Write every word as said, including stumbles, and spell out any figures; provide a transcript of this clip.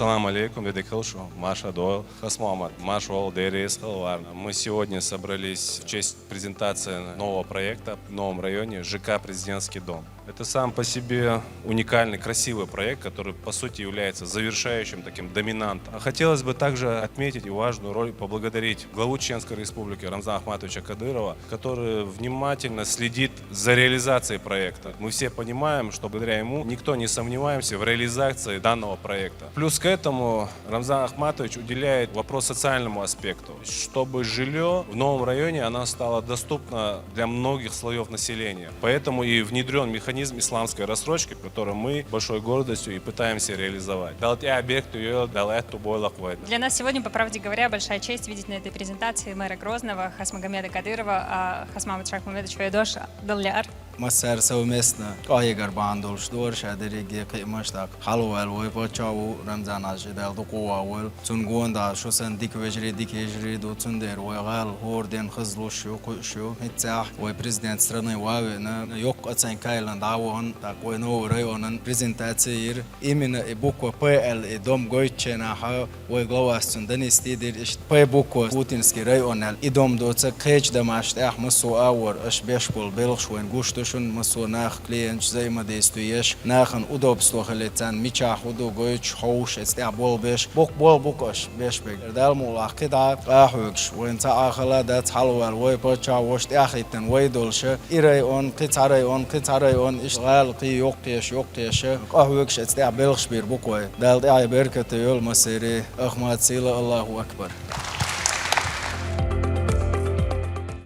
Салам алейкум, дедек хилда шу, марша догӀийла. Хасмухьаммад, марша вогӀийла, Дела реза хилва. Мы сегодня собрались в честь презентации нового проекта в новом районе ЖК «Президентский дом». Это сам по себе уникальный, красивый проект, который, по сути, является завершающим таким доминантом. А хотелось бы также отметить и важную роль поблагодарить главу Чеченской Республики Рамзана Ахматовича Кадырова, который внимательно следит за реализацией проекта. Мы все понимаем, что благодаря ему никто не сомневаемся в реализации данного проекта. Плюс к этому Рамзан Ахматович уделяет вопрос социальному аспекту, чтобы жилье в новом районе, оно стало доступно для многих слоев населения. Поэтому и внедрен механизм исламской рассрочки, который мы большой гордостью и пытаемся реализовать. Дала тӀехьа беркате йойла, Дала аьттув бойла вайна. Для нас сегодня, по правде говоря, большая честь видеть на этой презентации мэра Грозного Хасмагомеда Кадырова. А, Хасмагомед Шайхмамедович, хьоьга дош дала лаьара. Массара совместно къахьегар бахьан долуш дара ша дерриге кхиамаш, тӀаккха хьалаваьлла вай паччахь ву Рамзан-Хьаьжа, Дала дукха вахавойла. Цунна гонахьа шу санна дика вежарий, дика йижарий ду, цундела вай гӀала хӀора ден хазлуш ю, кхуьуш ю. ХӀинццехь вай президент страны ван а веана, йоккха оценка йиллина дӀа а вахана, тӀаккха вай новый районан презентаци йира. Именно и буква «П» аьлла и дом гойтучу хенахь вай главас цунна донести дира, иштта «П» буква, Путинский район аьлла, и дом доцург, кхечу домашна тӀехь массо а агӀор аша беш болу белхаш вайна гуш ду шуна, массо а нах, клиенташ взаимодействие еш, нахана удобство хилийта царна мичахь хӀун ду гойтуш, хьовсуш, эцу тӀехь болх беш. Боккха болх бу-кх аша беш берг. Дала мукъалахь кхидӀа къахьоьгуш, вайна цхьа а хала дац, хьалаваьлла вай паччахь, ваша тӀаьхьахӀиттина вай долуш, и район, кхин цхьа район, кхин цхьа район, иштта гӀала кхин йоккхаеш, йоккхаеш, къахьоьгуш, эцу тӀехь белхаш бийр бу-кх вай. Дала тӀаьхье беркате йойла массеран. Ахмат сийлахь, Аллаху акбар!